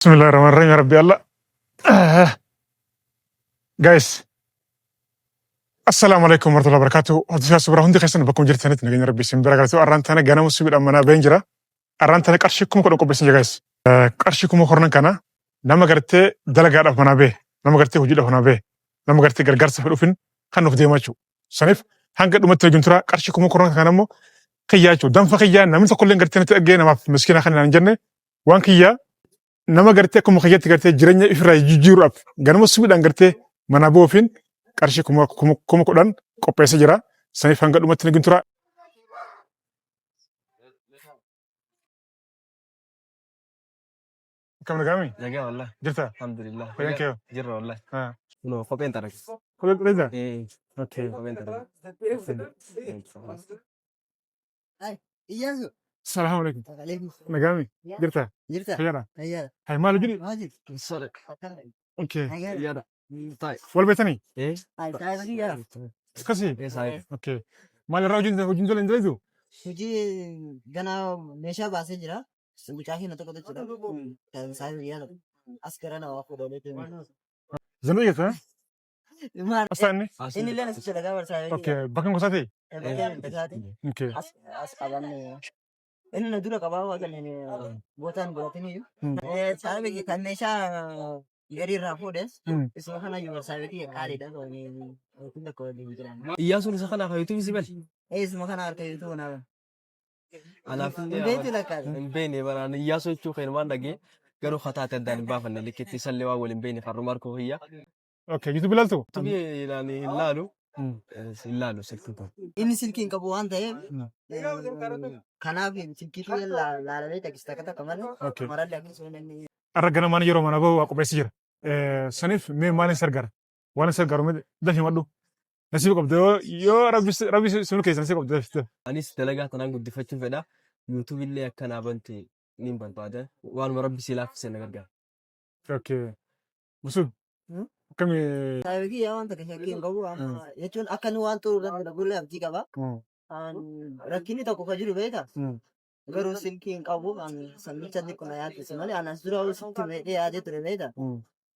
Bismillahir Rahmanir Rahim. Ya Rabbi Allah. Guys, Assalaamu alaikum warahmatullahi wabarakatuh. Hordoftoota suuraa hundi keessan bakkuma jirtanitti nageenya Rabbi isin bira galatu. Arraan tana ganama subiidhaan manaa baheen jira. Arraan tana qarshii 10,000 qopheessin jira guys. Qarshii 10,000 kana nama gartee dalagaadhaaf manaa bahe, nama gartee hojiidhaaf manaa bahe, nama gartee gargaarsa fedhuufin kan nuuf deemaa jechuudha. Saniif hanga dhumatti wajjin tura qarshii 10,000 kana immoo kiyyaa jechuudha. Danfa kiyyaa namni tokkollee gartee natti dhaggee namaaf miskiina kan hin jenne waan kiyyaa nama gartee akkuma kiyyatti gartee jireenya ifirraa jijjiiruudhaaf ganama subiidhaan gartee manaa ba'uufiin qarshii 10,000 qopheessee jira. Saniif hanga dhumatti wajjin tura. Akkam nagaami? Nagaa wallahi. Jirta? Alhamdulillah. Fayyaan kee? Jirra wallahi. Ah. Kunoo kopheen xarage. Kophee qopheessa? Eh, Okay. kopheen xarage. Iyyasu. Salaamu alaikum. Alaikum. Nagaami? Jirta? Jirta. Fayyaadha? Fayyaadha. Hay maal hojii? Maal jirtu? Sore. Okay. Nagaadha. Yaada. Ta'i. Wal beektanii? Eh. Ay, saayiba kiyyaa. Akkasii? Eh, saayib. Okay. Maal irraa hojiin hojiin tola hin dalagu? Hojii ganaa meeshaa baasee jira. Mucaa keenya tokko jechuudha. Kan saayiba kiyyaa tokko. As gara nama fuudhanii deemu. Zanuu jettu? Maal? Asxaa inni? Inni illee asitti dalagaa bar saayiba Okay. kiyyaa. Bakka gosaa ta'e? Bakka isaati. Okay. As as qabanne. Inni na dura qabaa waan kanneen bootaan godhataniyyuu. Saayiba kiyya kan meeshaa gadi irraa fuudhes isuma kana iyyuu saayiba kiyya qaaliidha. Kun tokko waliin jiran. Iyyaasuun isa kana kan si bali. Isuma kana harka YouTube naa. Anaaf Hin beektu lakkaata. Hin beekne baraan Iyyaasuu jechuu kan waan dhagee garuu kataate addaan hin baafanne likkitti isallee waan waliin beekne har'uma harkoo kiyya. Okay. YouTube ilaaltu? Tubii ilaani hin laalu. Hin laalu silkiin kun. Inni silkii hin qabu waan ta'eef kanaaf silkii kiyya laalamee takis takka takka malee Okay. marallee akkasuma inni Har'a ganamaan yeroo mana bahu waa qopheessi jira. Saniif mee maaliin sargara? Waan hin sargaru mee dafi madhu. Nasiiba qabda yoo yoo rabbi rabbi si milkeessa nasiiba qabda dafi dafi. Anis dalagaa tanaan guddifachuu fedha. YouTube illee akka naa bantu niin barbaada. Waanuma rabbi sii laaffise na gargaara. Okay. Musuud. Hmm? Akkami? Saayiba kiyya waan takka shakkii hin qabu amma jechuun akka inni waan xuru irratti dalagullee abdii qaba. Rakkinni tokko kan jiru beektaa? Garuu silkii hin qabu sammicha xiqqoo na yaaddesse malee anas dura sitti meedhee yaadee ture beektaa?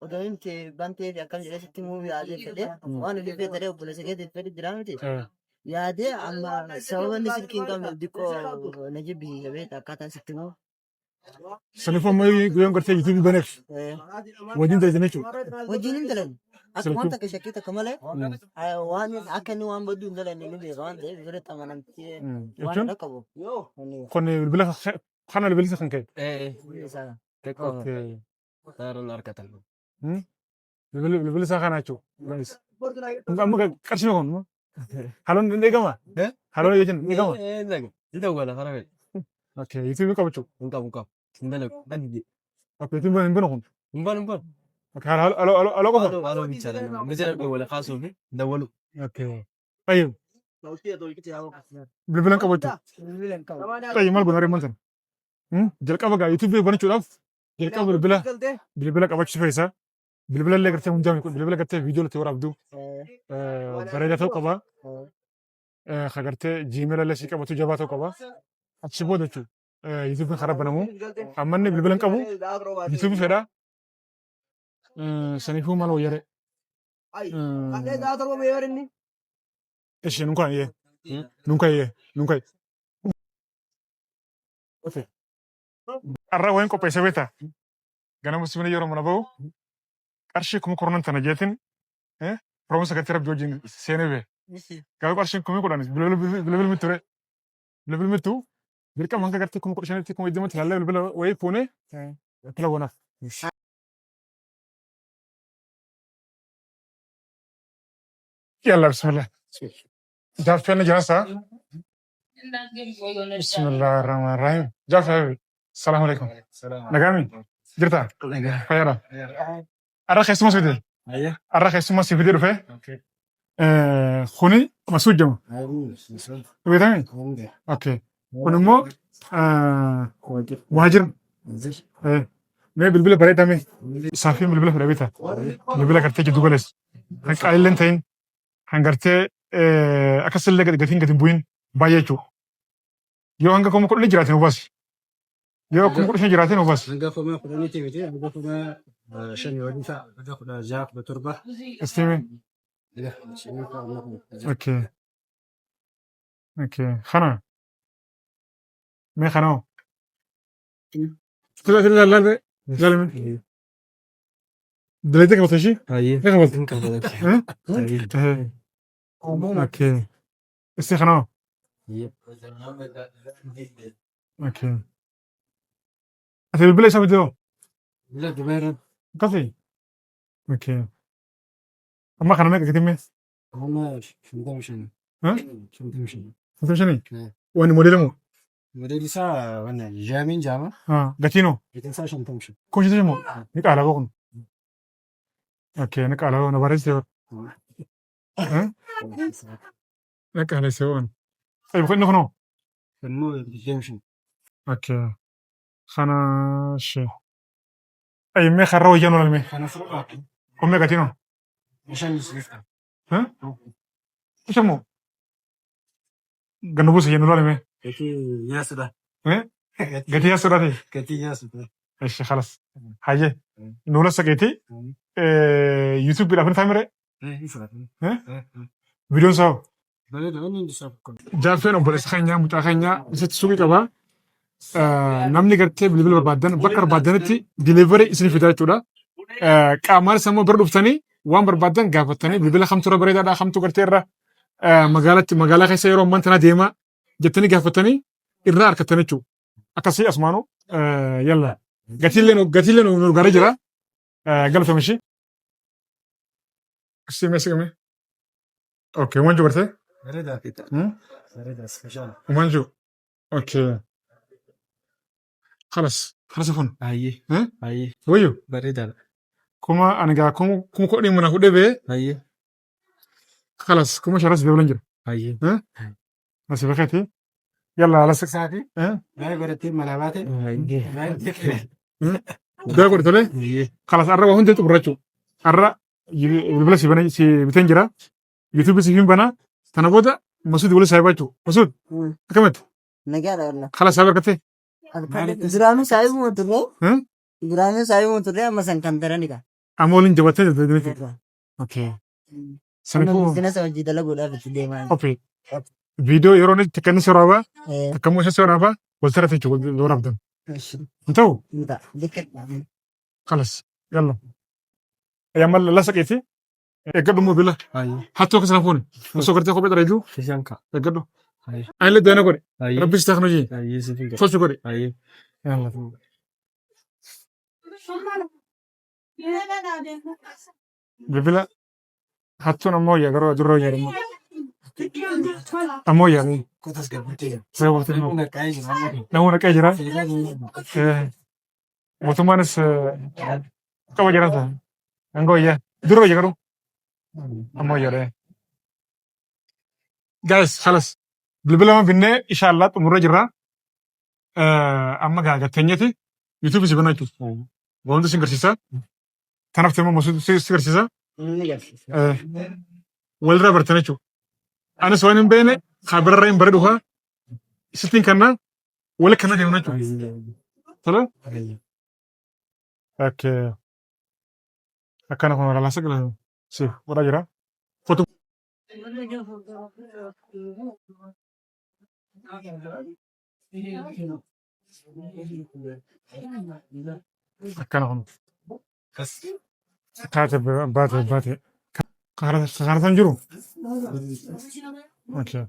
Odoo himte bantee fi akkam jedhee sitti himuu yaadee fedhee waan ofii fedhee obboleessa keetiif fedhe jira miti. Yaadee amma sababa inni silkii hin qabneef xiqqoo na jibbisiisa beektaa akkaataan sitti himuu. Saniif amma guyyaan gartee YouTube baneef wajjin dalagan jechuudha. Wajjin hin dalagne. Akka Silkii- waan takka shakkii takka malee waan akka inni waan badduu hin dalagne ni beeka waan ta'eef biratti amanamtee waan Jechuun dhaqqabu. kun bilbila kana bilbilisa kan ka'e. Eh, Isaa. xiqqoo Okay. daaran argatan. Bilbila isaa kana jechuudha. Guys. Amma qarshii kun haloon hin eegama. Eh? Haloon jechuun hin eegama. Eh, daga. Ni dawwala karaa fedhe. Okay, YouTube qabu jechuudha. Hin qabu hin qabu. Hin dalagu. Dhalli. Okay, YouTube hin banu kun. Hin banu hin banu. Okay, halo halo halo halo qofa. Haaloo haaloo bichaadha. Mijira dawwala kaasuu fi dawwalu. Okay. Tayyib, bilbila hin qabu jechuudha. Bilbila hin qabu. Tayyib maal goona reemman sana? Jalqaba gaa YouTube banachuudhaaf jalqaba bilbila bilbila qabachuu feesa. Bilbila illee gartee hundaa miti bilbila gartee viidiyoo itti waraabdu bareedaa ta'uu qaba. Ka gartee Gmail illee sii qabatu jabaa ta'uu qaba. Achi booda jechuudha. YouTube karaa banamu. Amma inni bilbila hin qabu. YouTube fedha. Saniifuu maal wayyare. Ishi nun kan iyyee. Nun kan iyyee. Nun kan. Har'a wayin qopheesse beektaa? Ganama simina yeroo mana bahu qarshii 10,000 tana jeetin firoomsa gartee rabbi wajjin seenee bee. Garuu qarshiin 10,000 bilbila bilbila mittu ture. Bilbila mittu dirqama hanga gartee 15,000tti 20,000tti ilaallee bilbila wayii fuunee fila goonaaf. Yalla bismillah. Jaaffeen jiraasa. Bismillah ar-Rahman ar-Rahim. Jaaffee salaamu alaikum. Nagaami jirta? Fayyaadha. Arra keessummaa si fide. Arra keessummaa si fide dhufe. Kuni Masuud jedhama. Beektami? Okay. Kun immoo waajjira. Mee bilbila bareedaa mee isaafii bilbila fedha beektaa? Bilbila gartee jiddu galeessa. Kan qaalillee hin ta'in kan gartee akkasillee gatiin gadi hin bu'in baay'ee jechuudha. Yoo hanga 10,000 jiraate nu baasi. Yoo 15,000 jiraate nu baas. Hanga 10,000tti miti, hanga 5,000 olii ta'a. Hanga 16, 17. Istiime. Okay. Okay. Kana. Mee kana hoo? Tila tila laal laal mee. Dalagdee qabata ishii? Hayyee. Ni qabata. Hin qabata. Eh? Okay. Isii kana hoo? Okay. Ati bilbila isa fidee hoo? Bila Dubaayirra. Akkasii? Okay. Amma kana meeqa gatiin mee? Amma 55. Ha? 55. 55? Eh. Wani modeela moo? Modeelli isaa wanna jaamiin jaama. Ha. Gatiin hoo? Gatiin isaa 55. 55 moo? Ni qaala'aa kun. Okay, ni qaala'aa na bareechite. Eh? Ni qaala'ise waan. Tayyib inni kunoo? Immoo 25. Okay. Kana shee. Tayyib mee karra wayyaa nu mee? Kana fudhaa. Kun meeqa gatiin hoo? Bishaan siif. Ha? Bishaan moo? Gannu buuse jennu laale mee? Gatii yaasudha. Eh? Gatii yaasudha ta'e? Gatii yaasudha. Eshi khalas. Hayyee. Nuula saqeetii YouTube dhaaf ni taamire? Eh? Viidiyoon isaa hoo? Bareeda wanni hundi isaa kun. Jaaffeen obboleessa keenya mucaa keenya isatti suuqii qaba. Namni gartee bilbila barbaadan bakka barbaadanitti delivery isin fidaa jechuudha. Qaamaan isa immoo bira dhuftanii waan barbaadan gaafatanii bilbila kamtu irra bareedaadha kamtu gartee irra magaalatti magaalaa keessa yeroo ammaan tana deema jettanii gaafatanii irraa argattan jechuudha. Akkasii asumaanuu yalla gatiillee nu garee jira. Galatoomi ishii. Asii mee siqame. Okay, umanju gartee? Bareeda. Bareeda special. Umanju. Okay. خلاص خلاص kun. Hayyee. Eh? Hayyee. Wayyo. Bareedaadha. Kuma ani gaa 10,000 mana fudhee bee Hayyee. خلاص 5,000 si dabalan jira. Hayyee. Eh? Nasiba keeti. Yalla ala Isaati. Eh? Baay'ee godhattee manaa baate. Hayyee. Baay'ee. Daa godhe tolee. Hayyee. خلاص arra waa hundi xumurra jechuudha. Arra bilbila si bana si biteen jira. YouTube si hin bana. Tana booda Masuud wali saahiba jechuudha. Masuud akkamitti? Nagaadha wallah. خلاص saahiba argattee? Duraanuu saayibuma turre. Eh? Duraanuu saayibuma turre amma san kan daranidha. Amma waliin jabattee jirti. Okay. Amma Saniifuu biizinasa hojii dalaguudhaaf itti deemaa. qophii. Viidiyoo yeroo inni takka inni si waraabaa Eh, takka immoo isa si waraabaa wal tarate jechuudha wal waraabdan. Hin ta'u? Hin ta'a. Dikka. خلاص يلا يا مال لا سقيتي eeggadhu immoo bila Hayyee. hattuu akka sana fuune osoo gartee kophee xareeju Bishaan ka'a. eeggadhu. Hayyee. Ani illee doona godhe Hayyee. rabbi si taaknu jee Hayyee siif hin godhe. tolchu godhe. Hayyee. Yalla. Bilbila hattuun ammoo yaa garuu durra yaa immoo ammoo yaa Kotas gabbutee. sababa Namni naqaa jira. namoonni naqee jira. Mootummaanis qaba jira ta'a. Hanga wayyaa durra wayya garuu ammoo yaa Guys, خلاص bilbila ma binnee inshallah xumurra jirra. Amma gaa gatteenyeti YouTube si banaa jechuudha. Wanti si agarsiisa. Tanaaf immoo Masuud si agarsiisa. Inni garsiisa. Walirraa bartan jechuudha. Anis waan hin beekne haa birarraa hin bare dhufa. Sittiin kannaa wal kana deemna jechuudha. Tola? Okay. Akkana kun walaalaa sagala si godhaa jira. Foto akkana kun taate baate baate. Kana san jiru. Okay.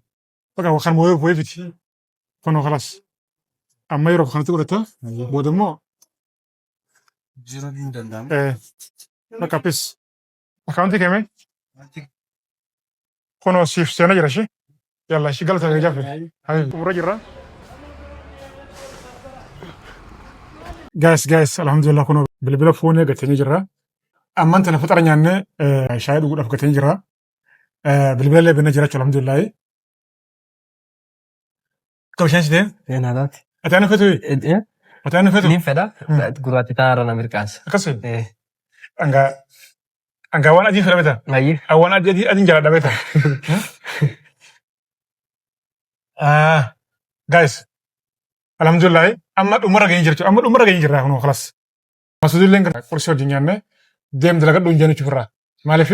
Bakka kan mooyee boo'ee fiti. Kunoo خلاص. Amma yeroo kanatti godhata. Booda immoo Jiruun hin danda'amu. Bakka pis. Akkaawuntii keeme kunoo siif seenaa jira ishee. Yalla ishee galata jaafe. Xumurra jirra. Guys guys alhamdulillah kunoo bilbila fuunee gatanii jirra. Ammaan tana faxara nyaannee shaayii dhuguudhaaf gatanii jirra. Bilbila illee binnee jira jechuudha alhamdulillah. Akka bishaan sitee? Seenaadhaati. Ati ana fetu? Ati ana fetu? Niin fedha. Gurraatti taa'aara na mirqaansa. Akkasii? Angaa angaa waan adii fedha beektaa? Hayyee. Waan adii adii adiin jaaladha beektaa? Guys alhamdulillah amma Amma dhumarra geenye jirra jechuudha. Amma dhumarra geenye jirra kunoo kalas. Masuudilleen qursii wajjin nyaanne deem dalagadhu hin jennu jechuudha. Maaliif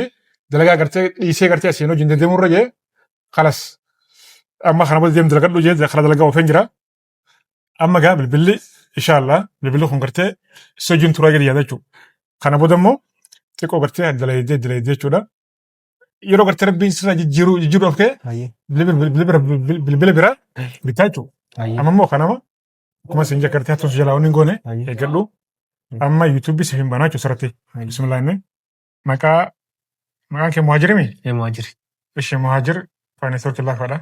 dalagaa gartee dhiisee gartee asiin wajjin deddeemurra jee kalas. Amma kana booda deem dalagadhu jee karaa dalagaa oofeen jira. Amma gaa bilbilli inshaallah bilbilli kun gartee si wajjin turaa gadi yaada jechuudha. Kana booda immoo xiqqoo gartee dalaydee dalaydee jechuudha. Yeroo gartee rabbiin sirraa jijjiiruu jijjiiruudhaaf ka'e bilbila bilbila biraa bitaa jechuudha. Amma immoo kanama akkuma isin jette gartee hattuun si jalaa wanni hin goone eeggadhu. Amma yuutuubii siif hin banaa jechuudha sirratti. Bismillah inni maqaa maqaan kee muhaajirimi? Ee muhaajiri. Ishi muhaajir faayinaansii laafaadha.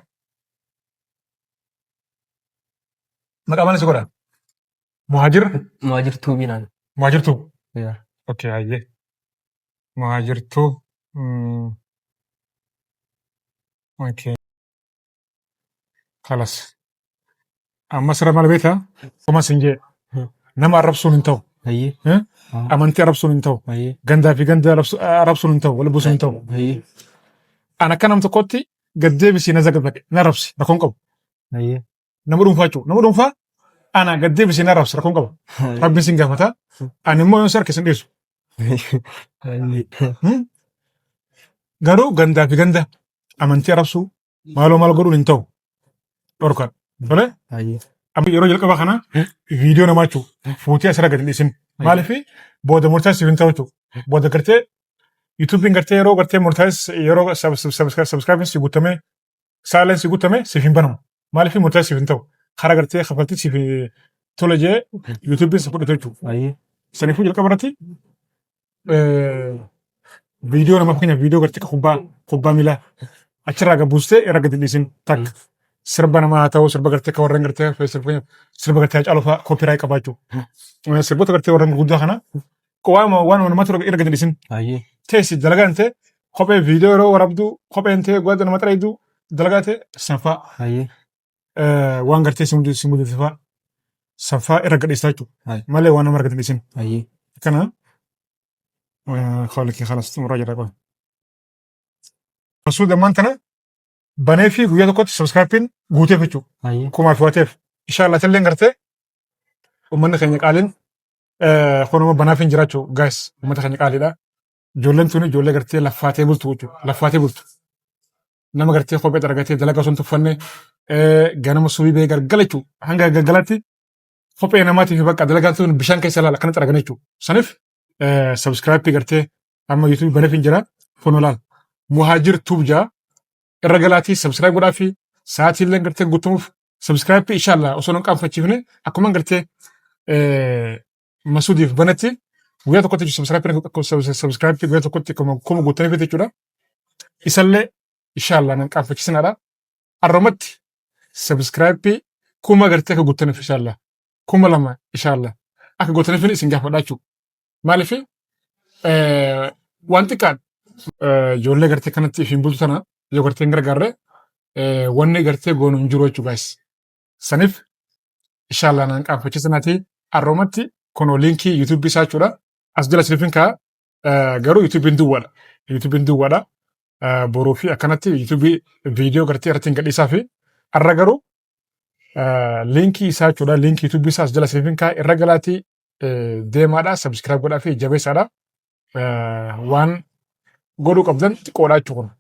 Maqaa maal si godha? Muhaajir Muhaajir tuubii naan. Muhaajir Tube. Yaa. Okay hayyee. Muhaajir Tube. Okay. Kalas. Amma sirra maal beektaa? Akkuma sin jee. Nama arrabsuun hin ta'u. Hayyee. Eh? Amantii arrabsuun hin ta'u. Hayyee. Gandaa fi ganda arrabsuun hin ta'u. Wal buusuun hin ta'u. Hayyee. An akka nam tokkotti gad deebisii na zagabaqe na arrabsi rakkoon qabu. Hayyee. Nama dhuunfaa jechuudha. Nama dhuunfaa ana gad deebisii na arrabsi rakkoon qabu. Rabbiin sin gaafata. Ani immoo yoon si harka sin dhiisu. Hayyee. Garuu gandaa fi ganda amantii arrabsuu maaloo maal godhuun hin ta'u. Dhorkan. Tole? Hayyee. Amma yeroo jalqaba kana viidiyoo namaa jechuudha. Fuutee asirra gadi hin dhiisin. Maaliif booda murtaa'e siif hin ta'u jechuudha. Booda gartee yuutuubiin gartee yeroo gartee murtaa'es yeroo sabskraabiin si guutamee saaleen si guutame siif hin banamu. Maaliif murtaa'e siif hin ta'u. Karaa gartee kafaltii siif tola jee yuutuubiin si fudhatu jechuudha. Hayyee. Saniifuu jalqaba irratti viidiyoo nama fakkeenyaaf viidiyoo gartee kubbaa kubbaa miilaa achirraa gad buustee irra gadi dhiisin takka. Sirba namaa haa ta'u sirba gartee akka warreen gartee fakkeenyaaf sirba gartee Haacaaluu fa'aa koopiraayii qabaachuu. Sirboota gartee warreen gurguddaa kana waan waan namatti irra gadi dhiisin. Hayyee. Teessi dalagaan ta'e kophee viidiyoo yeroo waraabdu kopheen ta'e gwaadda nama xareedu dalagaa ta'e sanfaa Hayyee. waan gartee si mudate fa'aa sanfaa irra gadhiisaa jechuudha. Hayyee. Malee waan nama argatan dhiisin. Hayyee. Kana koolikii kalas xumuraa jira qofa. Masuud ammaan tana banee fi guyyaa tokkotti sabskraayipiin guuteef jechuudha. Hayyee. Kumaa fi waateef. Inshallah talleen gartee uummanni keenya qaaliin kunuma banaaf hin jiraachuu guys uummata keenya qaaliidha. Ijoolleen tuni ijoollee gartee laffaatee bultu jechuudha. Laffaatee bultu. Nama gartee kophee xaragatee dalagaa osoo hin tuffanne ganama subii ba'ee galgala jechuudha. Hanga galgalaatti kophee namaatiif bakka dalagaan tun bishaan keessa ilaala akkana xaragan jechuudha. Saniif sabskraayibii gartee amma yuutuubii baneef hin jira kunoo laal. Muhaajir Tuub jaa irra galaatii sabskraayib godhaa fi sa'aatii illee gartee guutamuuf sabskraayibii inshallah osoo hin qaanfachiifne akkuma gartee masuudiif banatti guyyaa tokkotti sabskraayibii guyyaa tokkotti kuma guutaniif jechuudha. Isallee inshallah nan qaanfachiisinaadha. Arromatti sabskraayibii kuma gartee akka guutaniif inshallah 2000 inshallah akka guutaniif isin gaafadha jechuudha. Maaliif waan xiqqaan ijoollee gartee kanatti ifiin bultu tana yoo gartee hin gargaarre wanni gartee goonu hin jiru jechuudha guys. Saniif inshallah naan qaanfachiisinaati arromatti kunoo liinkii yuutuubii isaa jechuudha. As jala isiniif hin kaa'a garuu yuutuubiin duwwaadha. Yuutuubiin duwwaadha. Boruu fi akkanatti yuutuubii viidiyoo gartee irratti hin gadhiisaa fi arra garuu liinkii isaa jechuudha. Liinkii yuutuubii isaa as jala isiniif hin kaa'a irra galaatii deemaadha. Sabskiraayib godhaa fi jabeessaadha. Waan godhuu qabdan xiqqoodha jechuudha kun.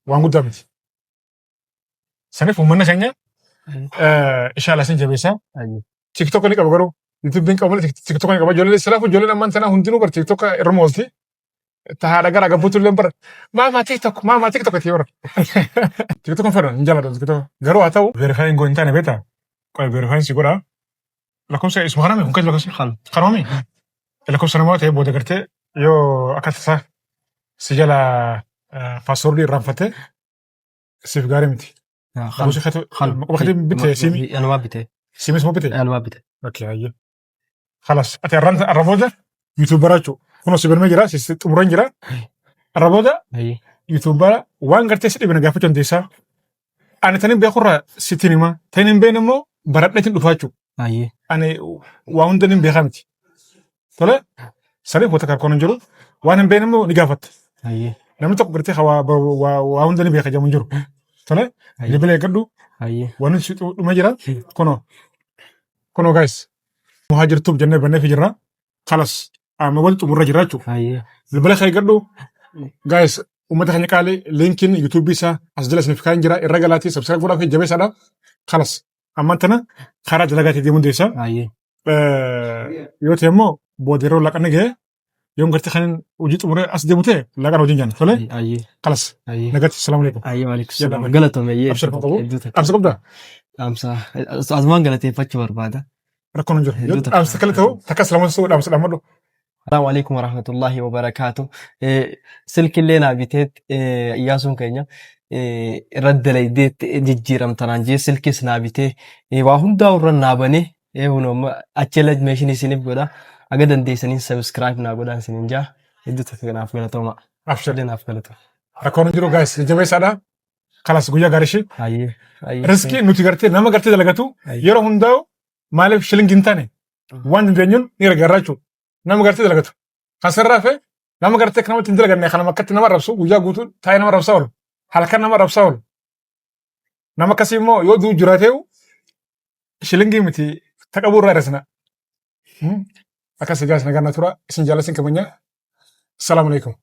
Waan guddaa miti. Saniif uummanni keenya inshallah isin jabeessa. TikTok ni qaba garuu YouTube hin qabu malee TikTok ni qaba. Ijoolleen silaafuu ijoolleen ammaan tanaa hundinuu bar TikTok irra moolti. Ta haadha gara gabbuutu illee bar maama TikTok maama TikTok itti bara. TikTok hin fedhan hin jaalladhu TikTok. Garuu haa ta'u verify hin taane beektaa? Qoy verify si godhaa. Lakkoofsa isuma kaname kun kan lakkoofsa kaname lakkoofsa namaa ta'e booda gartee yoo akka tasaa si jala paaswoordii irraanfatte siif gaarii miti. Lakkoofsa keetu bite siimi Anumaa bite. siimis moo bite? Anumaa bite. Okay hayyee. Khalas ati arraan arra booda yuutuubara jechuudha. Kunoo si birmee jira si xumuran jira. Arra booda Hayyee. yuutuubara waan gartee si dhibina gaafachuu dandeessaa. Ani tanin beekurraa sittiin hima. Tanin hin beekne immoo baradheetiin dhufaa jechuudha. Hayyee. Ani waa hunda nin beekaa miti. Tole saniif wanta kakkoon hin jiru. Waan hin beekne immoo ni gaafatta. Hayyee. Namni tokko gartee waa hunda ni beeka jedhamu hin jiru. Tole Hayyee. bilbila eeggadhu Hayyee. waan si dhuma jira. Kunoo kunoo guys. Muhaajir Tube jennee banneef jirra. Kalas amma wal xumurra jirra jechuudha. Hayyee. Bilbila kee eeggadhu. Guys, uummata keenya qaalii linkiin YouTube isaa as jala isiniif kaa'een jira. Irra galaatii subscribe godhaa fi jabeessaadha. Kalas ammaan tana karaa dalagaatii deemuu dandeessa. Hayyee. Yoo ta'e immoo booda yeroo laqanni ga'e yoom gartee kan hojii xumuree as deemu ta'e laqan hojiin jaan. Tole Hayyee. kalas Hayyee. nagatti salaamu alaikum. Hayyee waalaikum Yalla salaam. Galatoome hayyee. Abshir qabu. Hedduu takka. Dhaamsa qabdaa? Dhaamsa asumaan galateeffachuu barbaada. Rakkoon hin jiru. Yoo Hedduu takka. dhaamsa kale ta'u takka salaamu ta'u dhaamsa dhaammadhu. Assalamu alaikum warahmatullahi wabarakatuh. Silkillee naa biteet Iyyaasuun keenya irra dalaydeet jijjiiramtanaan jee silkis naa bitee waa hundaa irra naa banee hunoo amma achi ala meeshin isiniif godha. Aga dandeessaniin subscribe naa godhaan isiniin jaa. Hedduu takka naaf galatooma. Abshir. Illee naaf galatoma. Rakkoon hin jiru guys jajjabeessaadha. Kalas guyyaa gaarii ishee. Hayyee. Hayyee. Riskii nuti gartee nama gartee dalagatu Hayyee. yeroo hundaa'u maaliif shilingi hin taane waan dandeenyuun ni gargaaraa jechuudha. Nama gartee dalagatu. Kan sirraa fe nama gartee akka namatti hin dalaganne kan akkatti nama arrabsu guyyaa guutuu taa'ee nama arrabsaa oolu. Halkan nama arrabsaa oolu. Nama akkasii immoo yoo du'u jiraateewu shilingii miti taqabuu irraa hir'isna. Akkas egaa isin nagaan tura isin jaalala isin kabajna. Salaamu alaikum.